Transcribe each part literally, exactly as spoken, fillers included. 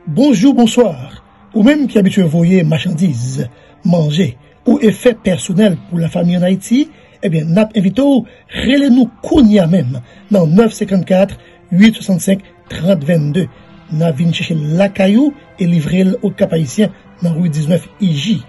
Bonjou, bonswa. Ou menm ki abitye voye machandiz, manje ou efè pèsonèl pou lafanmi ann Ayiti, ebyen, n ap envite w rele nou kounye a menm nan nèf senkannkat, uit swasannsenk, trant vennde. N a vin chèche l lakay ou e livre l Okap Ayisyen nan ri diznèf I J.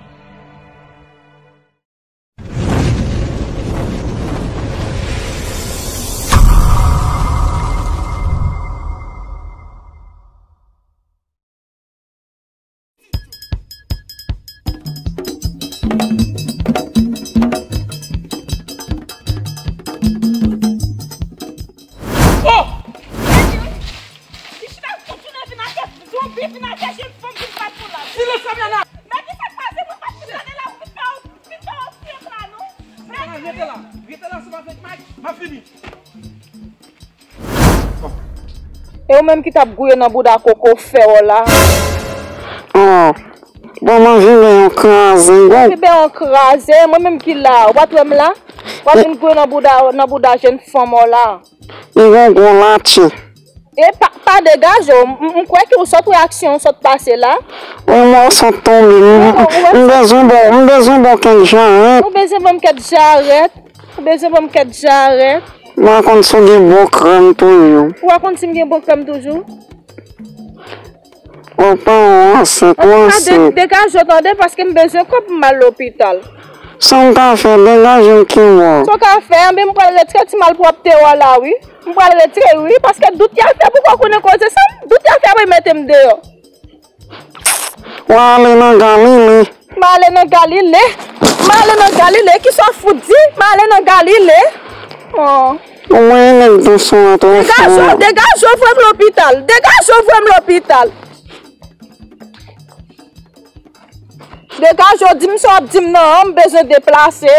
Oh! Li chita tout jounen vin atè zonbi, vin atè jèn fanm, vin bat pou la. Silans, Saviana! Men ki sa k pase, mwen pa t vin gade la, ou vin fè, ou vin fè yon ti ekla, non? Saviana, rete la. Rete la, se pa fèk Mike. M ap vini. E ou menm ki t ap gouye nan bouda koko fè w la. Oh, bon, manje men yon kraze, bon. Ki ben yon kraze, mwen menm ki la, ou pa t wè m la? W ap vin gouye nan bouda, nan bouda jèn fanm w la. Li gon gwo latche. E pa, pa degaje w, m, m kwè ke w sot reyaksyon w sot pase la. Wi, mwen sot tonbe. M, m, m bezwen bon, m bezwen bon kèk jarèt. Ou bezwen bon kèk jarèt. Ou bezwen bon kèk jarèt. Mwen konn si w gen bon krèm toujou. Ou pa konn si m gen bon krèm toujou? Ou pa ansent, ou ansent. Degaje w tande, paske m bezwen kòb m al lopital. Sa m ka fè, degaje m ki bò. Sa w ka fè, anben m pral retire ti malpwòpte w la wi. M pral retire wi, paske dout y al fè pou kò konnen koze sa, dout y al fè pou y mete m deyò. W ale nan Galile. M ale nan Galile. M ale nan Galile. Kisa w fout di? M ale nan Galile. Oh. Ou wè nèg gason an twò fò. Degaje w, degaje w, voye m lopital. Degaje w, voye m lopital. Degaje w, di m sa w ap di m nan, m bezwen deplase.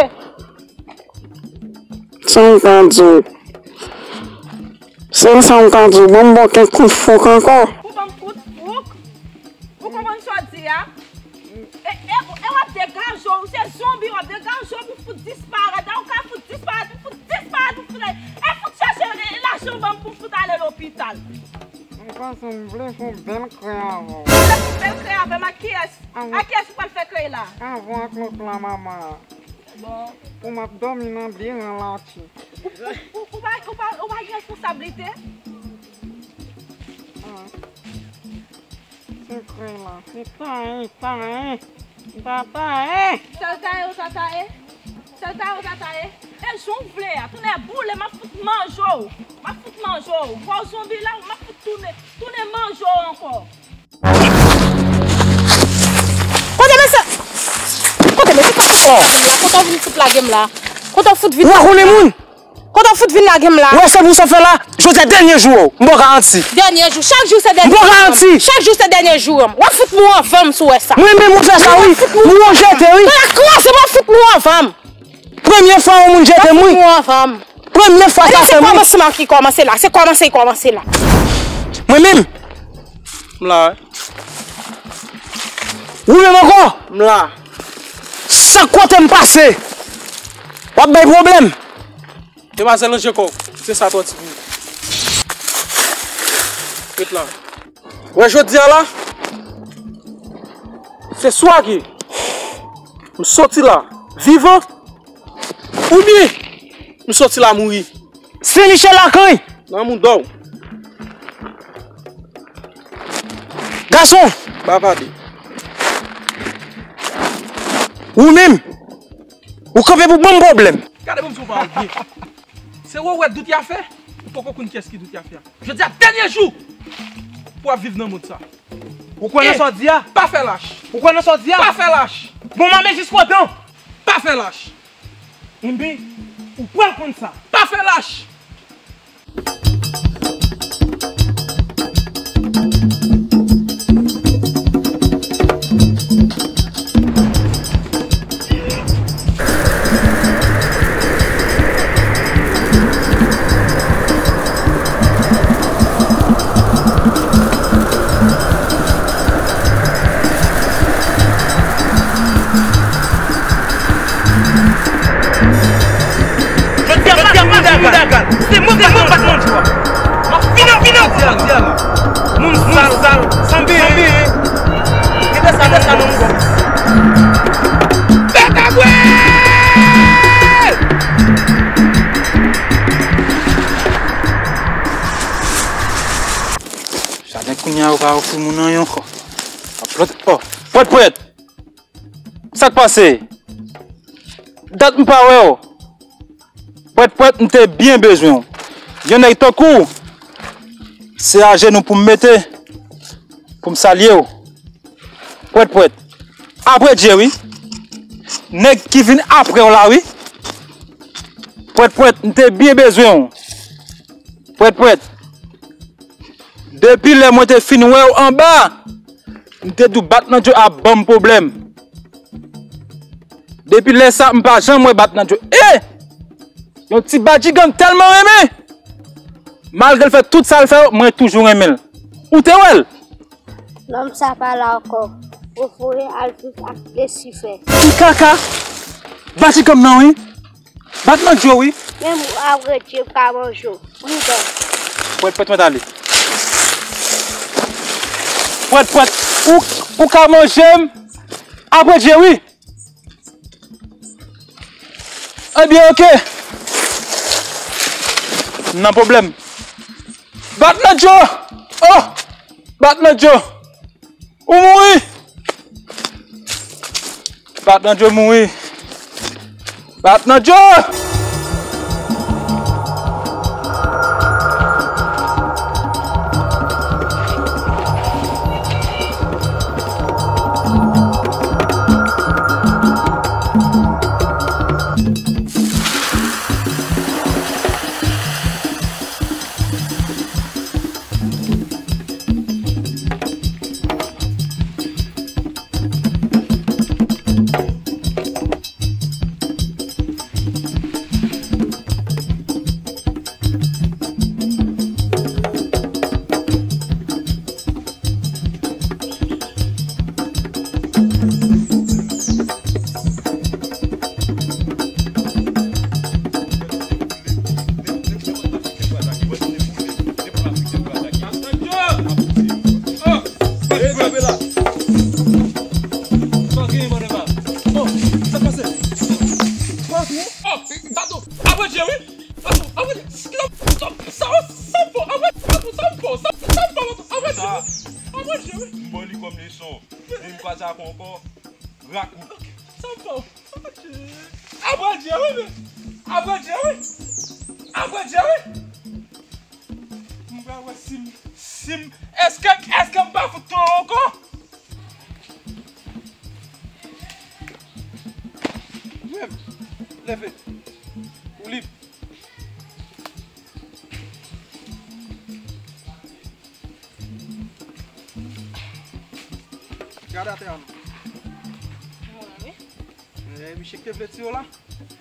Sa m ka di w? Sèl sa m ka di w, ban m ba w kèk kout fouk ankò. Ou ban m kout fouk? Ou konprann sa w di a? E, e, e w ap degaje w, se zonbi w ap degaje w pou fout disparèt. A ou ka fout disparèt, pou fout disparèt, pou fout, e fout chèche, e, lajan w ban m pou m fout ale lopital. M panse m vle fè yon bèl krè avè w. Ou vle fè yon bèl krè avè m? Ak kiyès? Ak kiyès ou pral fè krè la? Avè w ak lòt la manman an. Bon. Pou m ap dòmi nan de ran latche. Ou, ou, ou, ou pa, ou pa, ou pa gen responsablite? Ah. Se krè la. Se tayen, tayen. M ta tayen. Sa l tayen, ou ta tayen. Sa l tayen, ou ta tayen. E jan w vle a, tounen boule, m ap fout manje w. M ap fout manje w. Gwo zonbi la, m ap fout tounen, tounen manje w ankò. Kote mesye? Kote mesye? Kote w fout lage m la? Kote w fout vin fout lage m la? Kote w fout vin lage m la? Ou wè sa pou sa fè la? Jodi a dènye jou w. M ba w garanti. Dènye jou. Chak jou se dènye jou. M ba w garanti. Chak jou se dènye jou. W ap fout mou anvan m si w wè sa. Mwen menm ou fè sa wi. Ou jete wi. Nan kraze, w ap fout mou anvan m. Premye fwa yon moun jete m wi. Premye fwa sa fè m wi. Se kòmansman ki kòmanse la. Se kòmanse ki kòmanse la. Mwen menm. M la wi. Ou menm ankò? M la. Sa kote m pase? W ap bay pwoblèm. Demwazèl, ranje kò w. Se sa tò ti pou. Ret la. Wè jodi a la, se swa ke m soti la vivan, oubyen m soti la mouri. Sen Michel Lakann! Nan mouda w. Gason! Bavade. Ou menm, ou kanpe pou ban m pwoblèm. Gade ban m si w pa al byen. Se wè w wè dout y a fè, ou poko konn kiyès ki dout y a fè a. Jodi a dènye jou pou w ap viv nan mond sa. Ou kwè nan sa w di a? Pa fè lach. Ou kwè nan sa w di a? Pa fè lach. Bon, m ame jis pandan. Pa fè lach. Enben, ou pral konn sa. Pa fè lach. Jodi a, m ap mouri dagal. Pandan kounye a, ou pa ofri moun anyen ankò. Ap plante. Oh, Pwèt Pwèt! Sa k pase? Dat m pa wè w. Pwèt Pwèt, m te byen bezwen w. Yon nèg tankou w, se ajenou pou m mete, pou m salye w. Pwèt Pwèt. Apre Dye, wi. Nèg ki vin apre w la, wi. Pwèt Pwèt, m te byen bezwen w. Pwèt Pwèt. Depi lè mwen te fin wè w anba, m te di w Bat Nan Djo ap ban m pwoblèm. Depi lè sa, m pa janm wè Bat Nan Djo. E! Yon ti badjigan m tèlman renmen! Malgre l fè tout sa l fè yo, mwen toujou renmen l. Ou te wè l? Nonm sa pa la ankò. Ou foure al viv ak Lisifè. Ti kaka! Badjigan m nan, wi! Bat Nan Djo, wi! Menm apre Dye ka manje w. Wi, bon. Pwèt Pwèt, mwen t ale. Pwèt Pwèt, ou, ou ka manje m apre Dye, wi! Ebyen, oke. M nan pwoblèm. Bat Nan Djo! Oh! Bat Nan Djo! Ou mouri! Bat Nan Djo mouri! Bat Nan Djo! M ba w li kòm leson. Vin kwaze ak ou ankò. Rakou. Sa m fè w? Apre Dye wi, men. Apre Dye wi. Apre Dye wi. M pral wè si m, si m, èske, èske m pa fout touye w ankò? Menm, leve. Ou lib. Gade atè a non. Mwen, wi. Eh, misye ki te vle tiye w la?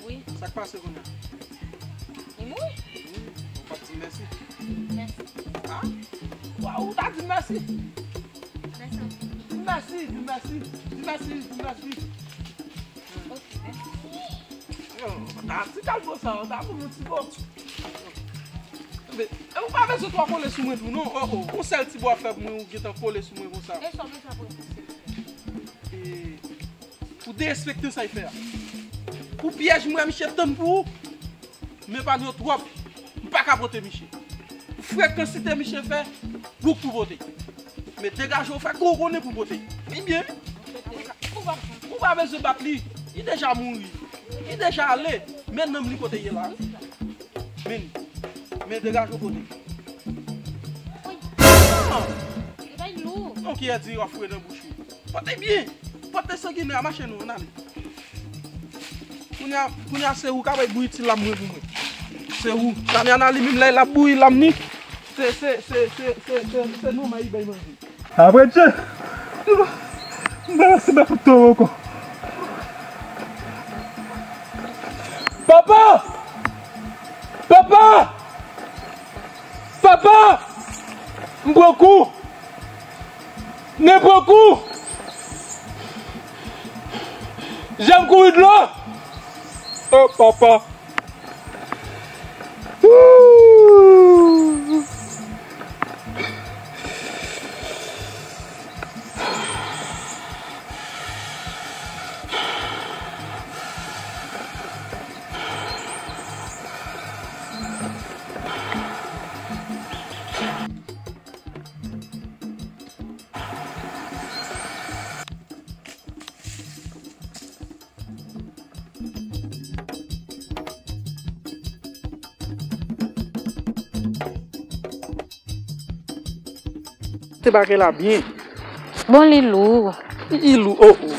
Wi. Sa k pase kounye a? Li mouri? Wi, ou pa t di m mèsi. Mèsi. Ah? Waw, ou ta di m mèsi. Mèsi. Di m mèsi, di m mèsi, di m mèsi, di m mèsi. Ok, mèsi. Yo, ta ti kalbo sa, ta pou yon ti bo. Men, e ou pa bezwen twò kole sou mwen tou non. Oh, oh, yon sèl ti bo ap fè pou mwen, ou gentan kole sou mwen konsa. E sa w bezwen pou silvouplè? E, pou derespektan sa y fè a. Pou pyèj mwen, misye tann pou ou. Men pa gen twòp. M pa ka pote misye. Pou frekansite misye fè, bouk pou pote. Men degaje w fè kou ou konnen pou pote. Li byen, wi. Ou pa, ou pa bezwen bat li. Li deja mouri. Li deja ale. Men nanm li kote ye la, wi. Men, men degaje w pote. Non. Li bay lou. Non, kiyè di w ap foure nan bouch ou. Pote byen. Pote sanginè a, mache nou, ann ale. Kounye a, kounye a se ou k ap bay bouyi ti lam mwen pou mwen. Se ou. Tanyana li menm lè l ap bouyi lam ni, se, se, se nou may bay manje. Apre Dye, m pa, m pa fout toro ankò. Papa! Papa! Papa! M pran kou! Nenpòt kou! Janm kouri dlo! Oh, papa! Wouh! Se bagay la byen. Bon, li lou. Li lou, oh, oh.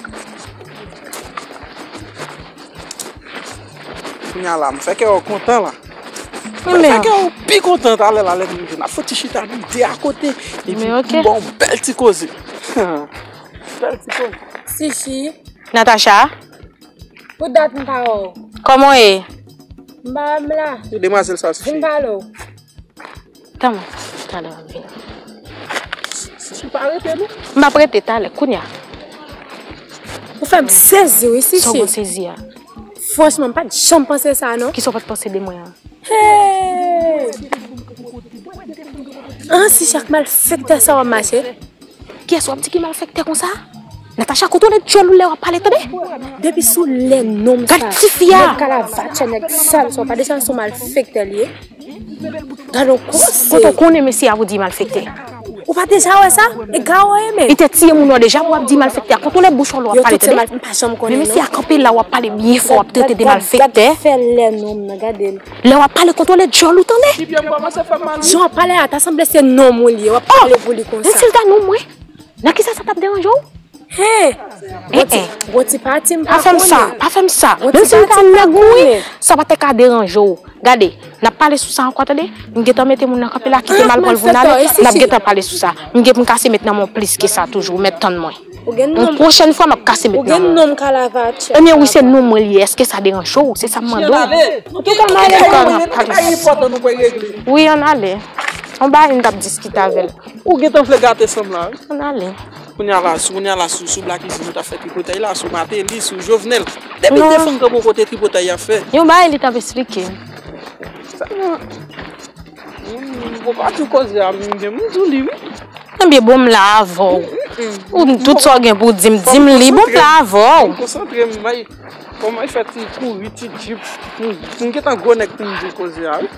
Kounye a la, m fè kè w kontan la. M fè kè w pi kontan talè la, lè m rive. N ap fè ti chita nou de akote. Epi m ba w bèl ti koze. Bèl ti koze. Chichi. Natacha. Pou dat m pa wè w. Kòman w ye? M pa wè m la. Demwazèl sa, Chichi. Vin pale w. Tann mwen, talè w ap vini. Chichi, pa rete non. M ap rete talè, kounye a. Ou fè m sezi wi, Chichi. Sa w sezi a? Franchman, m pa t janm panse sa non. Kisa w pa t panse de mwen an? Hey! An, Chichi, ak malfektè sa w ap mache? Kiyès w ap di ki malfektè konsa? Natacha, kontwole djòl ou lè w ap pale, tande? Depi sou lè nonm sa, gad tifi a, nèg kalavatchè, nèg sal sa, w pa deja wè se yon malfektè li ye? Gad yon koze. Kote w konnen mesye a pou di malfektè? Ou pa deja wè sa? E gawo ye men. Li te tiye moun nan deja pou w ap di malfektè a. Kontwole bouch ou lè w ap pale, tande? M pa janm konnen non. Men mesye a kanpe la, w ap pale byen fò, w ap trete de malfektè. Gad fè lè nonm nan, gade l. Lè w ap pale, kontwole djòl ou, tande? Jan w ap pale a, ta sanble se nonm ou li ye, w ap pale pou li konsa. Menm si l ta nonm mwen, nan kisa sa t ap deranje w? Hey! Gon ti, gon ti pati m pa konnen. Pa fè m sa, pa fè m sa. Menm si l ta nèg ou wi, sa pa te ka deranje w. Gade, n ap pale sou sa ankò, tande? M gentan mete moun nan kanpe la, kite m al pran l pou n ale, n ap gentan pale sou sa. M gen pou m kase met nan men w plis ke sa toujou, mèt tann mwen. Yon pwochèn fwa, m ap kase met nan men w. Ebyen wi, se nonm mwen li ye. Èske sa deranje w? Se sa m mande w. Antouka, m ale kay. Wi, ann ale. Yon bagay m t ap diskite avè l. Ou gentan vle gate san m la wi. Ann ale. Kounye a la, sou, kounye a la, sou, sou Black Easy, nou t ap fè tripotay la, sou Martelly, sou Jovenel. Depi de fanm k ap bò kote tripotay y ap fè. Yon bagay li t ap esplike. Sa nan. Ou pa di w koze a, m gen m di w li wi. Ebyen, bon, m la avè w. Ou tout sa w gen pou w di m, di m li, bon, m la avè w. Konsantre m, bay. Kòman e fè ti kouri, ti djip? M, m gentan gwo nèg pou m di w koze a wi.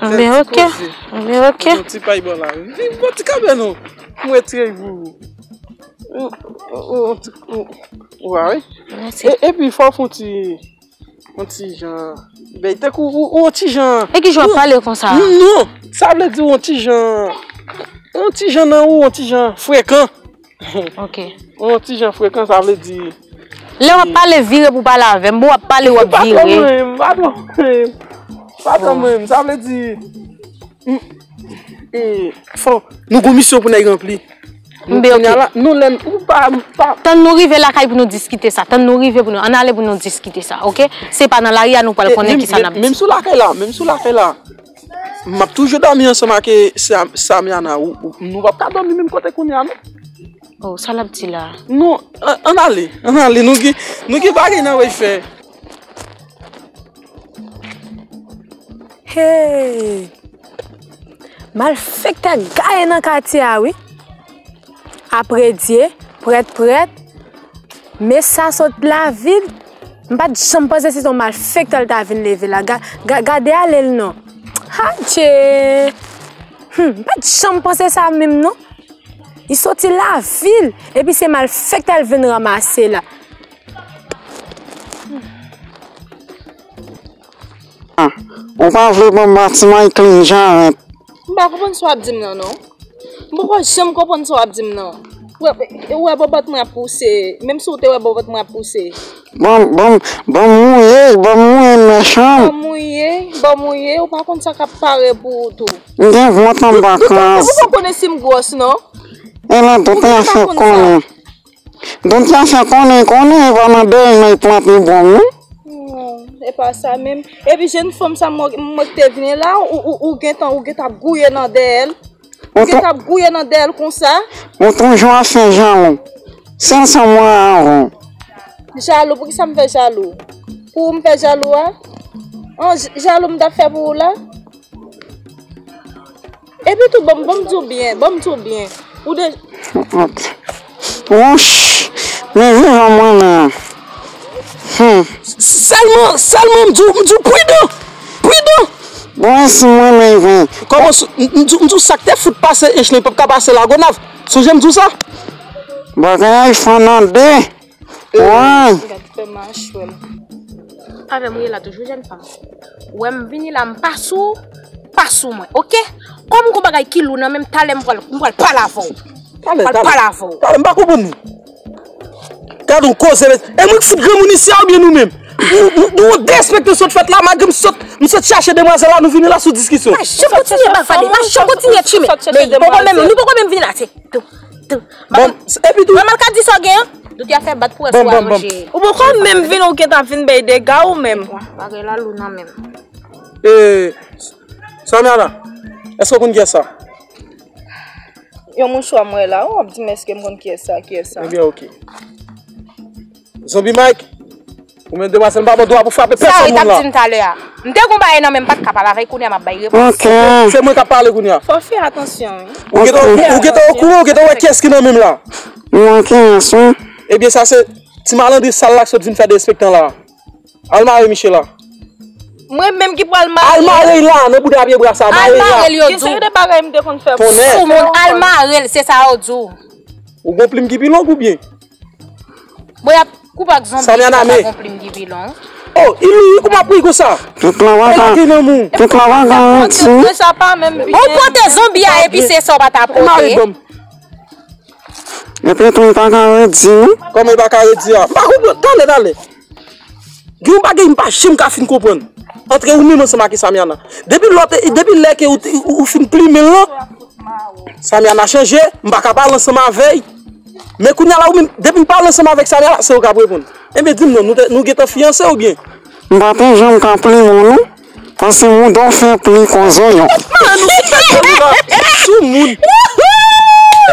Ebyen, oke. Ebyen, oke. Yon ti pay bò la wi. Vin bò ti kanpe non. M retire l pou ou. Ou, ou, ou, ou, ou, ou, ou, wi. Mèsi. E, epi fò w fè yon ti Yon ti jan. Bèy tankou ou, ou yon ti jan. E ki jan w ap pale konsa? Non, sa vle di yon ti jan. Yon ti jan nan ou, yon ti jan frekan. Ok. Yon ti jan frekan, sa vle di. Lè w ap pale, vire pou pale avè m. Bon, w ap pale, w ap vire. Pa tande mwen, pa tande mwen. Pa tande mwen, sa vle di. E, fò, nou gon misyon pou n al ranpli. Mbe, ok. Kounye a la, nou lè n, ou pa, pa. Tann nou rive lakay pou nou diskite sa. Tann nou rive pou nou, ann ale pou nou diskite sa, ok? Se pa nan lari a nou pral konnen kisa n ap di. Menm sou lakay la, menm sou lakay la. M ap toujou dòmi ansanm ak, e, Sam-, Samiana. Ou, ou, nou p ap ka dòmi menm kote kounye a, non. Oh, sa l ap di la? Non, an, ann ale, ann ale. Nou gen, nou gen bagay n ap fè. Hey! Malfektè gaye nan katye a wi. Apredye, prèt prèt. Men sa sot lavil. M pa t janm panse se yon malfektè l ta vin leve la. Ga, ga, gade ale l non. Adje! Hmm, m pa t janm panse sa menm non. Li soti lavil, epi se malfektè l vin ranmase la. Ou pa vle ban m batiman, li klin jan rent. M pa konprann sa w ap di m nan non. M poko janm konprann sa w ap di m nan. Ou wè, ou wè bòbòt mwen ap pouse, menm si w te wè bòbòt mwen ap pouse. Ban m, ban m, ban m mouye, ban m mouye m nan chanm. Ban mouye, ban mouye, ou pa konn sa k ap pare pou ou tou. M gen vant an vakans. Ou pa konnen si m gwòs non. E nan tout afè konnen. Donk sa fè konnen, konnen e pa nan dèyè nan plant li bon non. Non, e pa sa menm. Epi jèn fanm sa mwen, mwen ki te vini la, ou, ou, ou gentan, ou gentan ap gouye nan dèyè l. Ou gentan ap gouye nan dèyè l konsa. Ou toujou ap fè jalou. Sèl sa mwen avè w. Jalou, poukisa m fè jalou? Pou ou m fè jalou a? An, j-, jalou m t ap fè pou ou la? Epi tou, ban m, ban m di w byen, ban m di w byen. Ou de... Wouch! Men vivan mwen la. Hmm. Sèlman, sèlman m di w, m di w pridan! Pridan! Bon, e si mwen menm vin. Kòman, m, m di w, m di w sa k te fout pase Ench lan, li p ap ka pase Lagonav. Sonje m di w sa? Bagay la, li fè nan de. Woy! Gad fè machwè l. Avè m ou ye la toujou, jèn fanm. Ou wè m vini la, m pa sou, p pa sou mwen, oke? Kòm gon bagay ki lou nan men m, talè m pral, m pral pale avè w. Talè, m pral pale avè w. Talè, m pa konprann nou. Gade yon koze, e mwen k fout granmoun isi a oubyen nou menm? Nou, nou, nou derespekte sot fèt la, malgre m sot, m sot chache demwazèl la, nou vini la sou diskisyon. Pa janm kontinye bavade, pa janm kontinye tchimen. Men poko menm, nou poko menm vini la, se tou, tou. Bon, epi tou. Manman l ka di sa w gen an. Doute a fè bat pou wè si w aranje. Ou poko menm vin, ou gentan vin bay dega ou menm. Bagay la lou nan men m. E, Samiana, èske w konn kiyès sa? Yon mouchwa m wè la, w ap di m èske m konn kiyès sa, kiyès sa. Ebyen, oke. Zonbi Mike, ou menm demwazèl, m pa ban dwa pou frape pèsòn moun la. Sa w t ap di m talè a. M te gon bagay nan men m, m pa t ka pale avè l, kounye a m ap bay repons. Se mwen k ap pale kounye a. Fò w fè atansyon, wi. Ou gentan, ou gentan okouran, ou gentan wè kiyès ki nan men m la. Mwen kiyès, wi. Ebyen, sa se ti malandren sal la k sot vin fè derespektan la. Al mare Michela. Mwen menm ki pral mare. Al mare l la, nan bouda pye bwa sa, mare l la. Al mare l, yo di w. Gen seri de bagay m te konn fè pou ou. Soumoun, al mare l, se sa yo di w. Ou gon plim ki pi long oubyen? Bon, y ap koupe ak zonbi ki pa gon plim ki pi long. Oh, Iloui, kòman ap ri konsa? Tout la waga, tout la waga, ti. Mwen sa pa menm byen. Ou pote zonbi a epi se sa w pa ta pote. Mare banm. Epi tou, li pa ka redi, non. Kòman li pa ka redi a? M pa konprann. Talè, talè. Gen yon bagay m pa janm ka fin konprann. Antre ou menm ansanm ak Samiana. Depi lòt, depi lè ke ou, ou, ou fin plimen l lan, Samiana chanje, m pa ka pale ansanm avè l. Men kounye a la, ou menm, depi m pale ansanm avèk Samiana, se ou k ap reponn. Ebyen, di m non, nou te, nou gentan fiyanse oubyen? M pa te janm ka plimen w, non. Pase mouda w fè pli kon zonyon. Soumoun.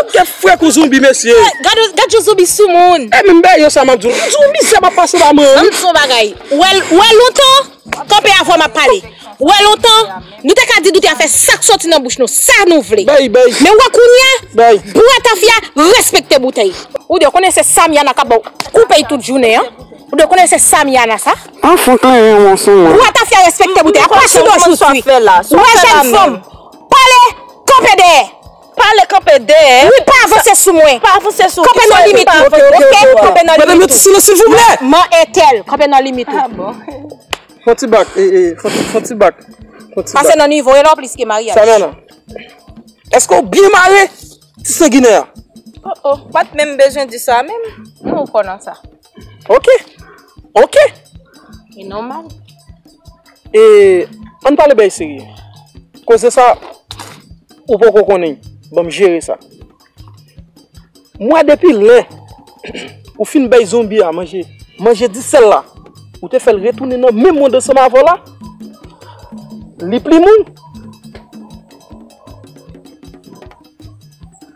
Tèt frèk ou zonbi, mesye. Gad, gad yon zonbi soumoun. Epi m bèy yo sa m ap di w. Zonbi sa m ap pase la, man. Ann di yon bagay. Ou wè, ou wè lontan, kanpe avè w m ap pale. Ou wè lontan, nou te ka di Doute a fè sa k soti nan bouch nou, sa nou vle. Bèy, bèy. Men ou wè kounye a, bwè tafya, respekte boutèy. Ou dwe konnen se Samiana k ap ba w koupèy tout jounen an. Ou dwe konnen se Samiana sa. An fon kleren mwen sou mwen. Bwè tafya respekte boutèy. Apa si dwe sou swi. Ou wè jèn fanm. Pale, kanpe dèyè. Pale, kanpe dèyè. Wi, pa avanse sou mwen. Pa avanse sou. Kanpe nan limit ou. Oke, kanpe nan limit ou. Medam, mete silans, silvouplè. Man entèl, kanpe nan limit ou. Fon ti bak, e, e, fon ti, fon ti bak. Fon ti bak. Pase nan nivo, e la w plis ke maryaj. Samiana, èske w byen mare ti sanginè a? Oh, oh, pa t menm bezwen di sa menm. Non, ou fò nan sa. Oke. Oke. E nòmal. E, ann pale bagay serye. Koze sa, ou poko konnen. Ban m jere sa. M wè depi lè ou fin bay zonbi a manje, manje disèl la, ou te fè l retounen nan menm mond ansanm avè w la, li plim ou.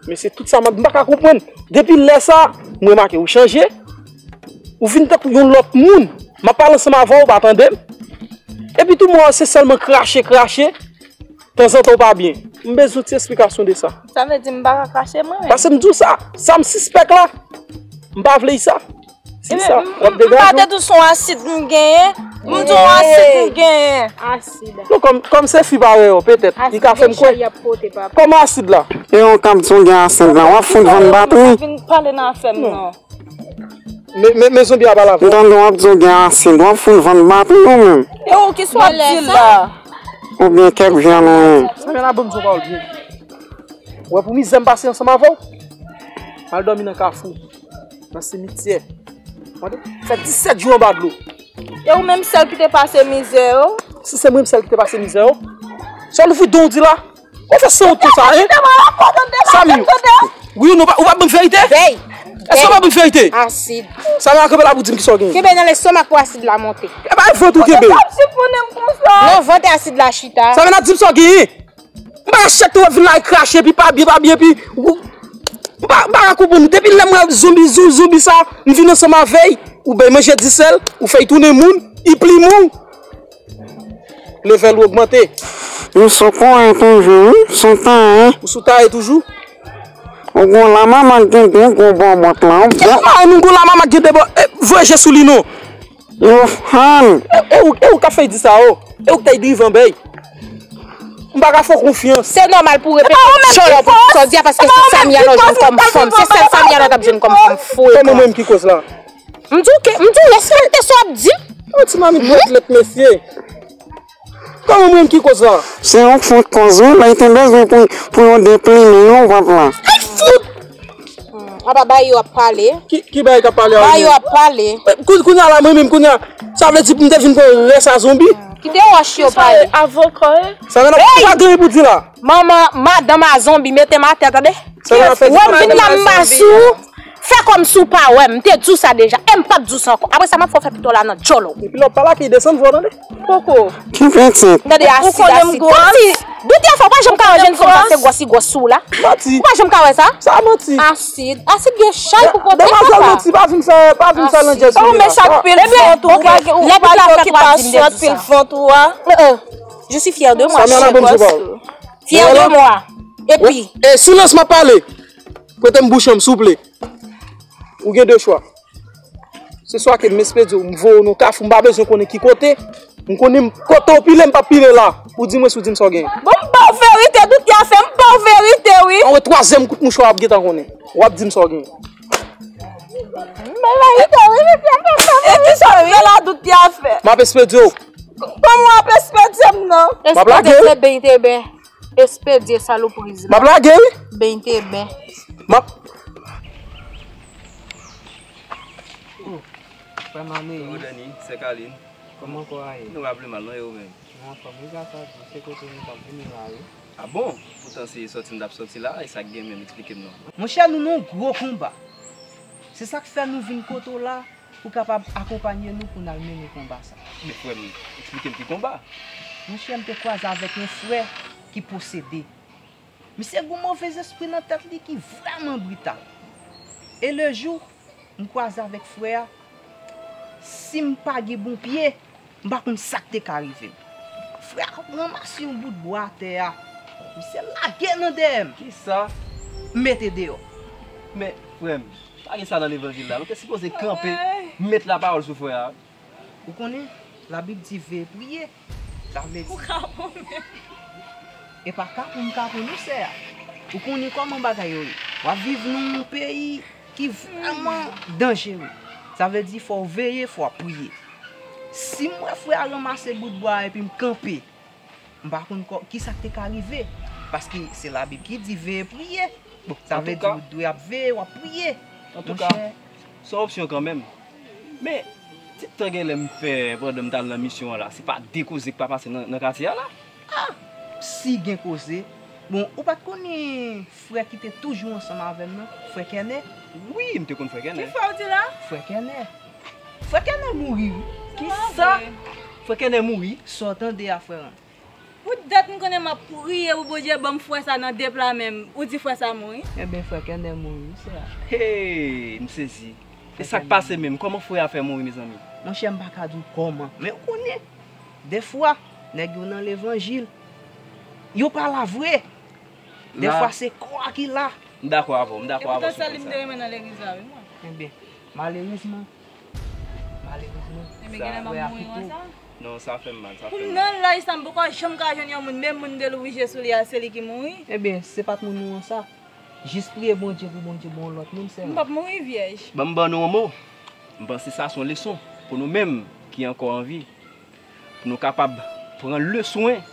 Men se tout sa m ap, m pa ka konprann. Depi lè sa, m remake ou chanje. Ou vin tankou yon lòt moun. M ap pale ansanm avè w, ou pa tande m. Epi tou, m wè w se sèlman krache, krache. Tanzantan ou pa byen. M bezwen ti esplikasyon de sa. Sa vle di m pa ka krache mwen menm? Paske m di w sa, sa m sispèk la, m pa vle y sa. Si sa, w ap degaje w. M pa te di w se yon asid m genyen. M di w yon asid m genyen. Asid. Non, kòm, kòm se fi parèy ou, petèt, li ka fè m kwè. Kòman asid la? E yon k ap di w gen asid la, w ap fout vann batri. Vin pale nan afè m non. Men, men, men zonbi a pale avè w. M tande w ap di w gen asid, w ap fout vann batri ou menm. E ou ki sou ap di la? Oubyen kèk vyann ou menm. Sa men la ban m di w pawòl byen. Ou wè pou mizè m pase ansanm avè w? M al dòmi nan kafou, nan simityè. Tande? Fè disèt jou anba dlo. E ou menm sèl ki te pase mizè yo? Si se mwen sèl ki te pase mizè yo, sa w louvri don w di la? Ou fè sanwont konsa, en? Sami, wi ou non, ou pa ban m verite? Bèy. Èske ou pa ban m verite? Asid. Sami a kanpe la pou di m kisa w genyen. Kenbe nan lestomak pou asid la monte. E pa vant ou kenbe. Nan vant asid la chita. Sami a di m sa w genyen. M pa ka chak tan w ap vin la e krache, epi pa byen, pa byen, epi ou, m pa, m pa ka konprann ou. Depi lè m wè zonbi, zonbi, zonbi sa, m vin ansanm avè y, ou bay manje disèl, ou fè y tounen moun, y plim ou. Level ou ogmante. M sou kouran toujou, wi, sou taye. Ou sou taye toujou? Ou gon lamama k gen de gwo bòbòt la, ou bon. Kèk mari nou gon lamama k gen de bò, e, voye je sou li non. Yo fann. E, e ou, e ou k ap fè y di sa, o. E ou k ta y drive anbèy. M pa ka fè w konfyans. Se nòmal pou w repete tchòlò pou sa w di a, paske se Samiana w jwenn kòm fanm. Se sèl Samiana w t ap jwenn kòm fanm frekan. Kòman mwen menm ki koz la? M di w ke, m di w respekte sa w ap di m. Yon ti mamit dwèt lèt mesye. Kòman mwen ki koz la? Se yon fon koz wi, lè te bezwen pou, pou yon deplimen nan vant la. Apa bay yo ap pale. Ki, ki bay k ap pale a? Bay yo ap pale. Kounye a la, mwen menm, kounye a, sa vle di pou m te vin pran rès a zonbi? Kite wòch yo pale. Avoka. Sa gen ap pa gen pou di la. Manman, madanm a zonbi, mete m atè, tande. Sa gen ap fè di. Wè m vin la m masou. Fè kòmsi w pa wè m, m te di w sa deja, e m p ap di w sa ankò. Apre sa, m ap fè w fè pito w la nan djòl ou. Epi lè w ap pale ak li, desann vwa w, tande. Koko. Ki pitit? Tande asid, asid. Kòmsi, doute fò, w pa janm ka wè jèn fanm pase gwòs li gwòs sou w la. Manti. Ou pa janm ka wè sa? Sa manti. Asid. Asid gen chay pou kote papa. Demwazèl manti, pa vin fè, pa vin fè landjèz sou li la. Sa. Ebyen, ok, lè tout la fèt w ap di m de di sa. Je suis fière de moi. Sa mè la bon sou pa w. Fière de moi. Epi. E silans m ap pale. Prete m bouch an m, souple. Ou gen de chwa. Se swa ke m espedye w, m voye w nan kafou, m pa bezwen konnen ki kote. M konnen kote w pile, m p ap pile la. Ou di mwen si w di m sa w genyen. Bon, m ba w verite, doute a fè, m ba w verite, wi. Anwe twazyèm kout mouchwa w ap gentan konnen. W ap di m sa w genyen. M ba w verite, wi, doute a fè, m ba w verite. E ki sa w fè la, doute a fè? M ap espedye w. Kòman w ap espedye m nan? M ap lage w. Espedye, te ben, te ben. Espedye salopriz la. M ap lage wi. Ben te ben. M ap. Frè m Ameyi. Frè Dani, sè Kalin. Kòman kò a ye? Nou pa pli mal non, e ou menm? Nou anfòm wi, gras a Dye, se kote nou t ap vini la wi. A bon? Poutan se sòti m t ap sòti la, e sa k gen menm, eksplike m non. Monchè, nou nan yon gwo konba. Se sa k fè nou vin kote w la, pou kapab akonpanye nou pou n al mennen konba sa. Men frè m, eksplike m ki konba? Monchè, m te kwaze avèk yon frè ki posede. Misye gen yon movèzespri nan tèt li ki vrèman brital. E le jou m kwaze avèk frè a, si m pa gen bon pye, m pa konn sa k te ka rive m. Frè a ranmase yon bout bwa atè a, misye lage nan dèyè m. Kisa? M mete deyò. Men, frè m, pa gen sa nan levanjil la. Nou te sipoze kanpe, met lapawòl sou frè a. Ou konnen, Labib di veye priye. Sa vle di. Ou kapon menm. E pa kapon m kapon non, sè a. Ou konnen kòman bagay yo ye. W ap viv nan yon peyi ki vrèman danjere. Sa vle di fò w veye, fò w ap priye. Si m wè frè a ranmase bout bwa a epi m kanpe, m pa konn kisa k te ka rive. Paske se Labib ki di veye priye. Bon, sa vle di ou dwe ap veye, w ap priye. Antouka, se yon opsyon kanmenm. Men, ti tan gen lè m fè pandan m t al nan misyon an la, se pa de koze k pa pase nan, nan katye a la? Ah! Si gen koze. Bon, ou pa t konnen frè ki te toujou ansanm avè m nan, frè Kènè? Wi, m te konn frè Kènè. Ki frè w di la? Frè Kènè. Frè Kènè mouri wi. Kisa? Frè Kènè mouri? Sa w tande a, frè Rann? Poutèt m konnen m ap priye pou Bondye ban m frè sa nan de pla men m, ou di frè sa mouri? Enben, frè Kènè mouri wi, sè a. Hey! M sezi. E sa k pase menm? Kòman frè a fè mouri, mezanmi? Monchè, m pa ka di w kòman, men ou konnen, dèfwa, nèg yo nan levanjil, yo pa la vre. Dèfwa se kò a ki la. M dakò avè w, m dakò avè w sou pwen sa. E poutan sèl li m te renmen nan legliz la wi mwen. Enben, malerezman, malerezman, frè a kite w. Non, sa fè m mal, sa fè m mal. Pou m nan laj sa m poko janm ka jwenn yon moun, menm moun m te lou vije sou li a, se li ki mouri. Enben, se pa t moun ou an sa. Jis priye Bondye pou Bondye ba w lòt moun, sè a. M p ap mouri vyèj. Ban m ban nou yon mo. M panse sa se yon leson pou nou menm ki ankò an vi. Pou nou kapab pran leswen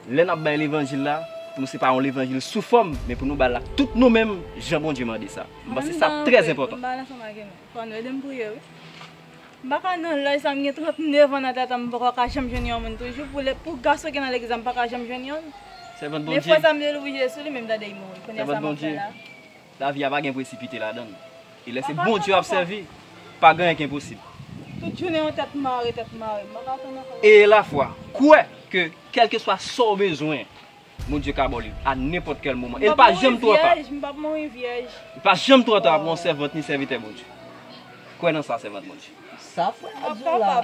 lè n ap bay levanjil la, pou nou se pa yon levanjil sou fòm, men pou nou ba l ak tout nou menm, jan Bondye mande sa. M panse sa trè enpòtan. Mwen menm, m pa ansanm ak nou. Fò nou ede m priye wi. M pa ka nan laj sa, m gen trannnev an nan tèt an, m poko ka janm jwenn yon moun toujou pou lè, pou gason ki nan legliz la, m pa ka janm jwenn yonn. Sèvant Bondye. Men frè sa m te lou vije sou li, men m tande l mouri. Kounye a sa m ap fè la? Lavi a pa gen presipite ladan l. E lè se Bondye w ap sèvi, pa gen anyen ki enposib. Tout jounen yon tèt mare, tèt mare. M pa ka tann ankò. E lafwa, kwè ke kèlkeswa sa w bezwen, Bondye ka ba w li a nenpòt kèl moman. E l pa janm twò ta. M p ap mouri vyèj. Li pa janm twò ta pou yon sèvant ni sèvitè Bondye. Kwè nan sa, sèvant Bondye. Sa frè a di w la,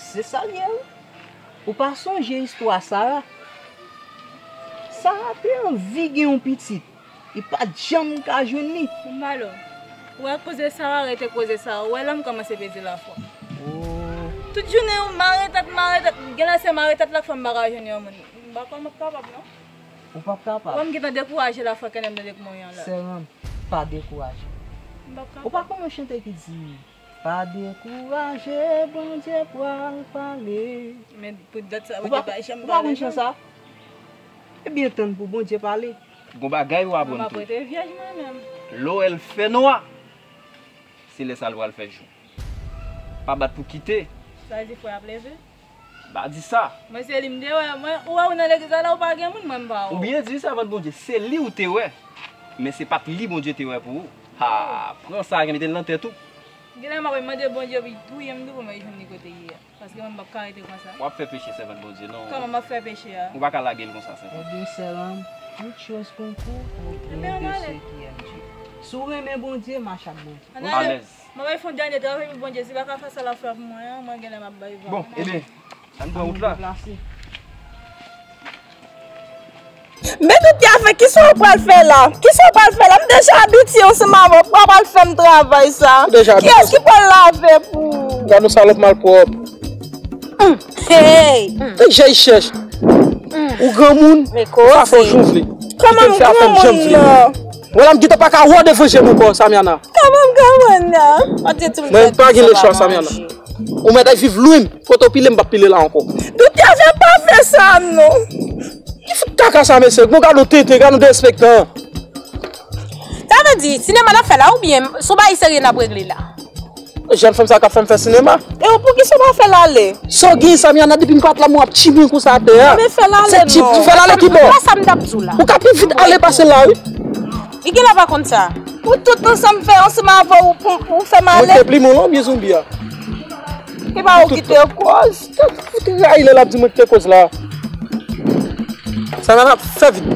se sa l ye wi. Ou pa sonje istwa Sara? Sara te anvi gen yon pitit. Li pa t janm ka jwenn li. Bon, Malo, ou wè koze sa a rete koze sa a, ou wè la m kòmanse pèdi lafwa. Oh. Tout jounen ou mare tèt, mare tèt, genlè se mare tèt la k fè m pa ka jwenn yon moun. M pa kwè m ap kapab non. Ou p ap kapab. Ou wè m gentan dekouraje la frè Kenneth m tande k mouri an la. Sè Rann, pa dekouraje. M p ap kapab. Ou pa konn yon chante ki di, Pa dekouraje, Bondye pral pale. Men pou dat sa, Bondye pa janm pale non. Ou pa konn chan sa? Ebyen, tann pou Bondye pale. Gon bagay ou aprann tou. Mwen pa prete vyèj mwen menm. Lè w wè l fè nwa, se lè sa l pral fè jou. Pa bat pou kite. Sa vle di frè ap leve? Pa di sa. Mwen se li m te wè. Mwen, ou wè ou nan legliz la, la ou pa gen moun, mwen m pa wè w. Ou byen di, sèvant Bondye, se li ou te wè. Men se pa t li Bondye te wè pou ou. Ha, pran sa, mete l nan tèt ou. Genlè m ap mande Bondye pou l touye m tou pou mwen jwenn li kote l ye a. Paske mwen m p ap ka rete konsa. W ap fè peche sèvant Bondye, non. Kòman m ap fè peche a? Ou pa ka lage l konsa, sèvant. Ebyen, sè a, toute chose concourt au bien de ceux qui aiment Dieu. Si w renmen Bondye, mache ak Bondye. Ann ale. Alèz. Mwen bay fon dènye travay pou Bondye, si pa ka fè sa l ap fè pou mwen an, mwen genlè m ap bay van. Bon, ebyen, ann pran wout la. Men tout y a fè, kisa w pral fè la? Kisa w pral fè la? M deja abitye ansanm avè w, ou pa pral fè m travay sa. Ou deja abitye. Kiyès ki pral lave pou ou? Gad yon salòp malpwòp. Hey! Hey, jay chèch. Ou granmoun, ou ka fè w jan w vle. Kòman m granmoun nan? Wè la, m gentan pa ka wè w devan je m ankò, Samiana. Kòman m granmoun nan? Mwen pa gen lechwa, Samiana. Ou mèt al viv lwen m. Kote w pile, m p ap pile la ankò. Doutè fè pa fè sa non. Ki fout kaka sa, mesye? Bon, gad yon tenten, gad yon derespektan. Sa vle di, sinema n ap fè la, oubyen se yon bagay serye n ap regle la? Jèn fanm sa k ap fè m fè sinema. E w poukisa w pa fè l ale? Sa w gen, Samiana, depi m pa t la, mwen ap tchimen konsa atè a. Ebyen fè l ale non. Se tchip, fè l ale ki bò? Sa m t ap di w la. Ou ka pi vit ale pase l la, wi. Li genlè pa konn sa. Pou tout ansanm fè ansanm avè w pou, pou fè m ale. Mwen te pli mwen lan byen zonbi a. E pa ou ki te koz. Ou te rayi lè l ap di mwen ki te koz la. Sa nan ap fè vit.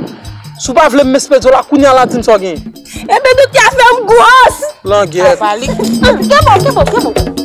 Si w pa vle m espedye w la kounye a la di m sa w gen. Ebyen doutè a fè m gwòs. Langyèt. Apa li. Kenbo, kenbo, kenbo.